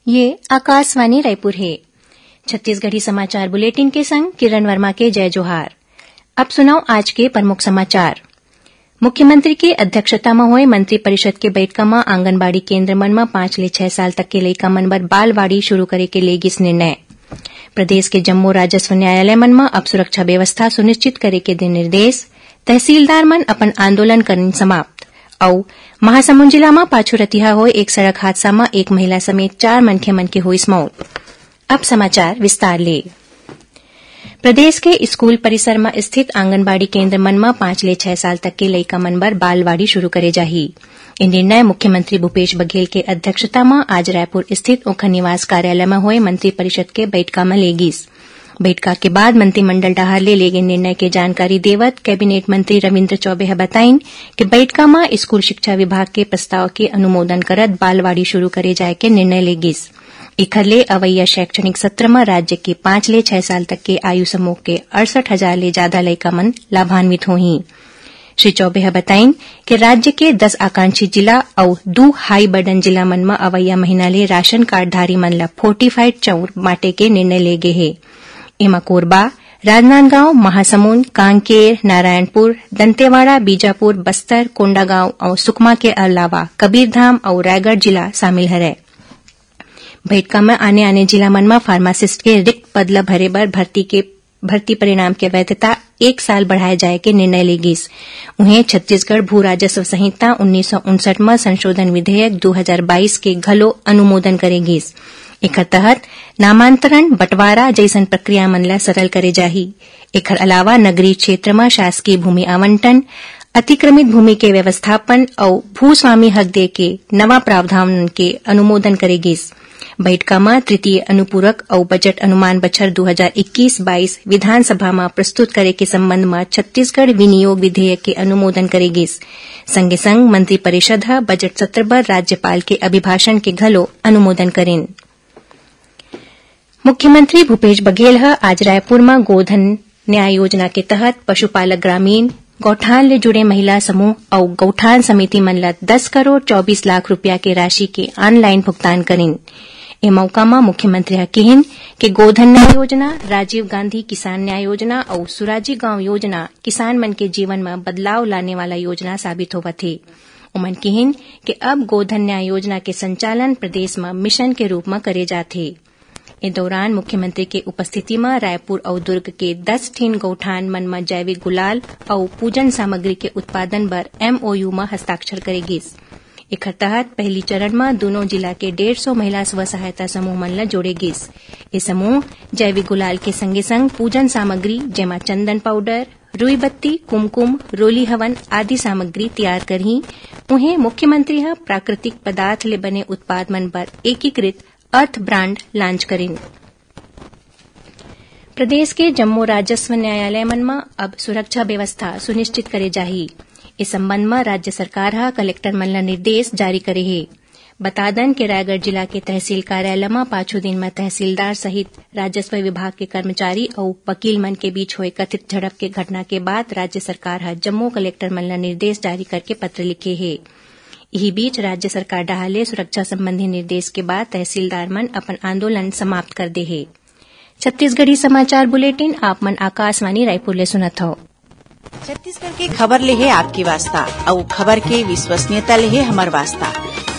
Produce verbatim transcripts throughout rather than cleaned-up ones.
ये आकाशवाणी रायपुर हे। छत्तीसगढ़ी समाचार बुलेटिन के संग किरण वर्मा के जय जोहार। अब सुनव आज के प्रमुख समाचार। मुख्यमंत्री के अध्यक्षता म होए मंत्रिपरिषद के बइठका म आंगनबाड़ी केंद्र मन म पाँच ले छह साल तक के लइका मन बर बालवाड़ी शुरू करे के ले गिस निर्णय। प्रदेश के जम्मो राजस्व न्यायालय मन म अब सुरक्षा व्यवस्था सुनिश्चित करे के दे निर्देश। तहसीलदार मन अपन आंदोलन करिन समाप्त। अउ महासमुंद जिला म पाछू रतिहा होए एक सड़क हादसा म एक महिला समेत चार मनखे मन के होइस मौत। अब समाचार विस्तार ले। प्रदेश के स्कूल परिसर म स्थित आंगनबाड़ी केंद्र मन म पाँच ले छह साल तक के लइका मन बर बालवाड़ी शुरू करे जाही। ये निर्णय मुख्यमंत्री भूपेश बघेल के अध्यक्षता म आज रायपुर स्थित ओखर निवास कार्यालय म होए मंत्रिपरिषद के बइठका म ले गिस। बइठका के बाद मंत्रिमंडल डहार ले, ले गे निर्णय के जानकारी देवत कैबिनेट मंत्री रविंद्र चौबे ह बताइन कि बइठका म स्कूल शिक्षा विभाग के प्रस्ताव के अनुमोदन करत बालवाड़ी शुरू करे जाय के निर्णय ले गिस। एखर ले अवइया शैक्षणिक सत्र म राज्य के पाँच ले छह साल तक के आयु समूह के अड़सठ हजार ले जादा लइका मन लाभान्वित होही। श्री चौबे ह बताइन कि राज्य के दस आकांक्षी जिला अउ दू हाई बर्डन जिला मन म अवइया महीना ले राशन कार्डधारी मन ल फोर्टिफाइड चाउर बांटे के निर्णय ले गे हे। एमा कोरबा, राजनांदगांव, महासमुंद, कांकेर, नारायणपुर, दंतेवाड़ा, बीजापुर, बस्तर, कोंडागांव अउ सुकमा के अलावा कबीरधाम अउ रायगढ़ जिला शामिल हरय। बइठका म आने-आने जिला मन म फार्मासिस्ट के रिक्त पद ल भरे बर भर्ती के, भर्ती परिणाम के वैधता एक साल बढ़ाए जाए के निर्णय ले गिस। उहें, छत्तीसगढ़ भू राजस्व संहिता उन्नीस सौ उनसठ म संशोधन विधेयक दू हजार बाईस के घलो अनुमोदन करे गिस। एखर तहत नामांतरण, बंटवारा जइसन प्रक्रिया मन ल सरल करे जाही। एखर अलावा नगरीय क्षेत्र म शासकीय भूमि आवंटन, अतिक्रमित भूमि के व्यवस्थापन अउ भूस्वामी हक दे के नवा प्रावधान के अनुमोदन करे गिस। बइठका म तृतीय अनुपूरक अउ बजट अनुमान बछर दू हजार इक्कीस बाईस विधानसभा म प्रस्तुत करे के संबंध म छत्तीसगढ़ विनियोग विधेयक के अनुमोदन करे गिस। संगे संग मंत्रिपरिषद ह बजट सत्र बर राज्यपाल के अभिभाषण के घलो अनुमोदन करिन। मुख्यमंत्री भूपेश बघेल ह आज रायपुर म गोधन न्याय योजना के तहत पशुपालक ग्रामीण, गौठान ले जुड़े महिला समूह अउ गौठान समिति मन ल दस करोड़ चौबीस लाख रुपया के राशि के ऑनलाइन भुगतान करिन। ए मौका म मुख्यमंत्री ह किहिन कि गोधन न्याय योजना, राजीव गांधी किसान न्याय योजना अउ सुराजी गांव योजना किसान मन के जीवन म बदलाव लाने वाला योजना साबित होवत हे। उमन किहिन कि अब गोधन न्याय योजना के संचालन प्रदेश म मिशन के रूप म करे जात हे। ए दौरान मुख्यमंत्री के उपस्थिति म रायपुर अउ दुर्ग के दस ठिन गौठान मन म जैविक गुलाल अउ पूजन सामग्री के उत्पादन बर एमओयू म हस्ताक्षर करे गिस। एखर तहत पहली चरण म दूनों जिला के डेढ़ सौ महिला स्व सहायता समूह मन ल जोड़े गिस। ए समूह जैविक गुलाल के संगे संग पूजन सामग्री, जेमा चंदन पाउडर, रुई बत्ती, कुमकुम, रोली हवन आदि सामग्री तैयार करही। उहें, मुख्यमंत्री ह प्राकृतिक पदार्थ ले बने उत्पाद मन बर एकीकृत अर्थ ब्रांड लॉन्च करिन। प्रदेश के जम्मो राजस्व न्यायालय मन म अब सुरक्षा व्यवस्था सुनिश्चित करे जाही। इस संबंध म राज्य सरकार ह कलेक्टर मन ल निर्देश जारी करे हे। बता दन के रायगढ़ जिला के तहसील कार्यालय म पाछू दिन म तहसीलदार सहित राजस्व विभाग के कर्मचारी अउ वकील मन के बीच होए कथित झड़प के घटना के बाद राज्य सरकार ह जम्मो कलेक्टर मन ल निर्देश जारी करके पत्र लिखे हे। इही बीच राज्य सरकार डहार ले सुरक्षा संबंधी निर्देश के बाद तहसीलदार मन अपन आंदोलन समाप्त कर दे हे। छत्तीसगढ़ी समाचार बुलेटिन आप मन आकाशवाणी रायपुर ले सुनत हव। छत्तीसगढ़ के खबर ले हे आपके वास्ता, अउ खबर के विश्वसनीयता ले हे हमर वास्ता।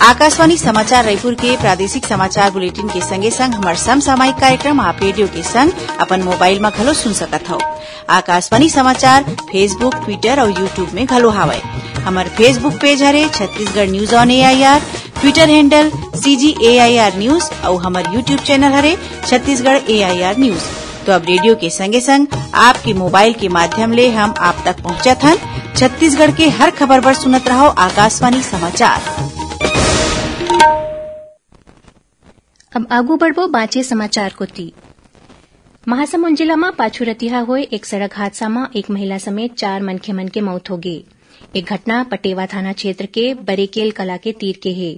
आकाशवाणी समाचार रायपुर के प्रादेशिक समाचार बुलेटिन के संगे संग हमर समसामयिक कार्यक्रम आप रेडियो के संग अपन मोबाइल म घलो सुन सकत हव। आकाशवाणी समाचार Facebook, Twitter अउ YouTube में घलो हावय। हमर Facebook पेज हरे Chhattisgarh news on AIR, Twitter handle CG AIR news अउ हमर YouTube चैनल हरे छत्तीसगढ़ AIR news। तो अब रेडियो के संगे संग आपके मोबाइल के माध्यम ले हम आप तक पहुंचत हन। छत्तीसगढ़ के हर खबर बर सुनत रहव आकाशवाणी समाचार। अब आगू बढ़बो बांचे समाचार कोति। महासमुंद जिला म पाछू रतिहा होए एक सड़क हादसा म एक महिला समेत चार मनखे मन के मौत होगे। ए घटना पटेवा थाना क्षेत्र के बरेकेल कला के तीर के हे।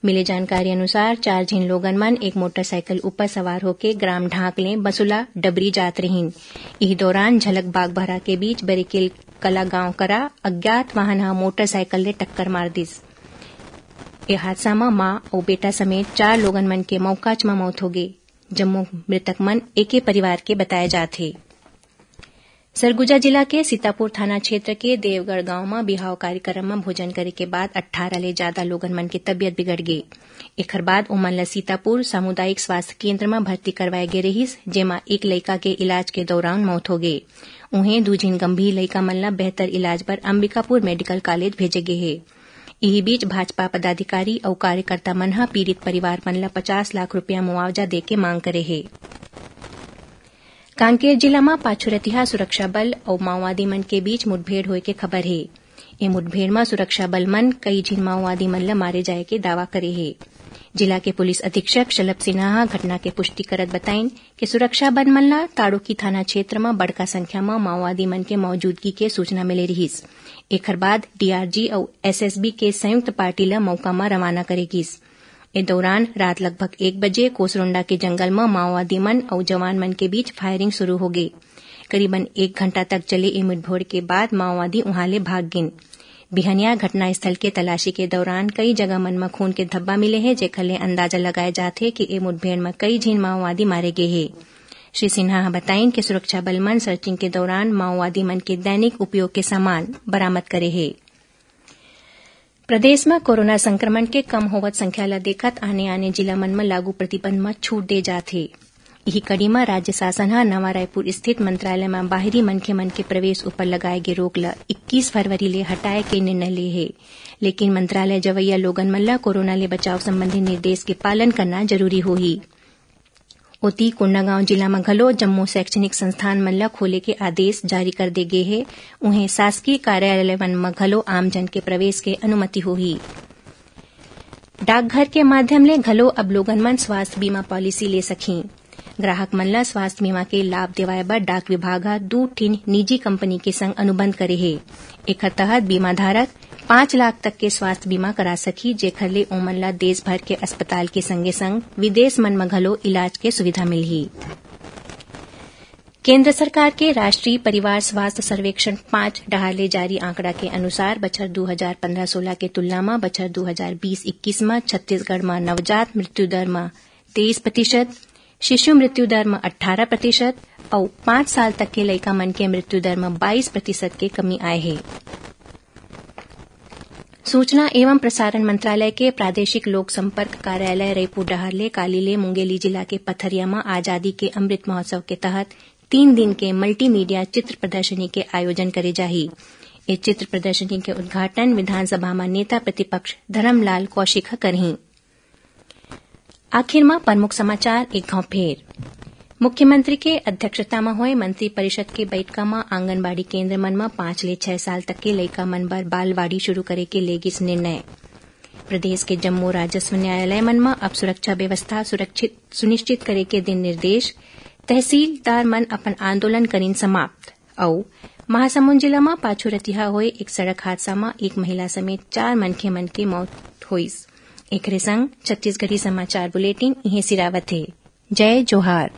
मिले जानकारी अनुसार, चार झिन लोगन मन एक मोटरसाइकिल ऊपर सवार होके ग्राम ढांक ले बसुला डबरी जात रहिन। इही दौरान झलक बागभरा के बीच बरेकेल कला गांव करा अज्ञात वाहन ह मोटरसाइकिल ले टक्कर मार दिस। ए हादसा म मां अउ बेटा समेत चार लोगन मन के मौकाच म मौत होगे। जम्मो मृतक मन एके परिवार के बताए जात हे। सरगुजा जिला के सीतापुर थाना क्षेत्र के देवगढ़ गांव म बिहाव कार्यक्रम म भोजन करे के बाद अट्ठारह ले जादा लोगन मन के तबियत बिगड़ गे। एखर बाद ओमन ल सीतापुर सामुदायिक स्वास्थ्य केंद्र म भर्ती करवाए गे रिहिस, जेमा एक लइका के इलाज के दौरान मौत होगे। उहें, दू झिन गंभीर लइका मन ल बेहतर इलाज बर अंबिकापुर मेडिकल कॉलेज भेजे गे हे। इही बीच, भाजपा पदाधिकारी अउ कार्यकर्ता मन ह पीड़ित परिवार मन ल पचास लाख रुपया मुआवजा दे के मांग करे हे। कांकेर जिला म पाछू रतिहा सुरक्षा बल अउ माओवादी मन के बीच मुठभेड़ होए के खबर हे। ए मुठभेड़ म सुरक्षा बल मन कई झिन माओवादी मन ल मारे जाए के दावा करे हे। जिला के पुलिस अधीक्षक शलभ सिन्हा ह घटना के पुष्टि करत बताइन कि सुरक्षा बल मन ल ताड़ोकी थाना क्षेत्र म बड़का संख्या म माओवादी मन के मौजूदगी के सूचना मिले रिहिस। एखर बाद डीआरजी अउ एसएसबी के संयुक्त पार्टी ल मौका म रवाना करे गिस। ए दौरान रात लगभग एक बजे कोसरोंडा के जंगल म माओवादी मन अउ जवान मन के बीच फायरिंग शुरू होगे। करीबन एक घंटा तक चले ए मुठभेड़ के बाद माओवादी उहां ले भाग गिन। बिहनिया घटनास्थल के तलाशी के दौरान कई जगह मन म खून के धब्बा मिले हे, जेखर ले अंदाजा लगाए जात हे कि ए मुठभेड़ म कई झिन माओवादी मारे गे हे। श्री सिन्हा ह बताइन कि सुरक्षा बल मन सर्चिंग के दौरान माओवादी मन के दैनिक उपयोग के सामान बरामद करे हे। प्रदेश म कोरोना संक्रमण के कम होवत संख्या ल देखत आने-आने जिला मन म लागू प्रतिबंध म छूट दे जात हे। इही कड़ी म राज्य शासन ह नवा रायपुर स्थित मंत्रालय म बाहिरी मनखे मन के प्रवेश ऊपर लगाए गे रोक ल इक्कीस फरवरी ले हटाए के निर्णय ले हे, लेकिन मंत्रालय जवइया लोगन मन ल कोरोना ले बचाव संबंधी निर्देश के पालन करना जरूरी होही। ओती, कोंडागांव जिला म घलो जम्मो शैक्षणिक संस्थान मन ल खोले के आदेश जारी कर दे गे हे। उहें, शासकीय कार्यालय मन म घलो आमजन के प्रवेश के अनुमति होही। डाकघर के माध्यम ले घलो अब लोगन मन स्वास्थ्य बीमा पॉलिसी ले सकही। ग्राहक मन ल स्वास्थ्य बीमा के लाभ देवाए बर डाक विभाग ह दू ठिन निजी कंपनी के संग अनुबंध करे हे। एखर तहत बीमा धारक पांच लाख तक के स्वास्थ्य बीमा करा सकही, जेखर ले ओमन ल देश भर के अस्पताल के संगे-संग विदेश मन म घलो इलाज के सुविधा मिलही। केंद्र सरकार के राष्ट्रीय परिवार स्वास्थ्य सर्वेक्षण पाँच डहार ले जारी आंकड़ा के अनुसार, बछर दू हजार पंद्रह सोलह के तुलना म बछर दू हजार बीस इक्कीस म छत्तीसगढ़ म नवजात मृत्यु दर म तेईस प्रतिशत, शिशु मृत्यु दर म अट्ठारह प्रतिशत अउ पाँच साल तक के लइका मन के मृत्यु दर म बाईस प्रतिशत के कमी आए हे। सूचना एवं प्रसारण मंत्रालय के प्रादेशिक लोक संपर्क कार्यालय रईपुर डहार ले काली ले मुंगेली जिला के पथरिया म आजादी के अमृत महोत्सव के तहत तीन दिन के मल्टीमीडिया चित्र प्रदर्शनी के आयोजन करे जाही। ए चित्र प्रदर्शनी के उद्घाटन विधानसभा म नेता प्रतिपक्ष धर्मलाल कौशिक ह करही। आखिर म प्रमुख समाचार एक घांव फेर। मुख्यमंत्री के अध्यक्षता म होए मंत्री परिषद के बैठका म आंगनबाड़ी केंद्र मन म पाँच ले छह साल तक के लइका मन बर बालवाड़ी शुरू करे के ले गिस निर्णय। प्रदेश के जम्मो राजस्व न्यायालय मन म अब सुरक्षा व्यवस्था सुरक्षित सुनिश्चित करे के दिन निर्देश। तहसीलदार मन अपन आंदोलन करिन समाप्त। अउ महासमुंद जिला म पाछू रतिहा होए एक सड़क हादसा म एक महिला समेत चार मनखे मन के मौत होइस। एकरे संग छत्तीसगढ़ी समाचार बुलेटिन इहें सिरावत हे। जय जोहार।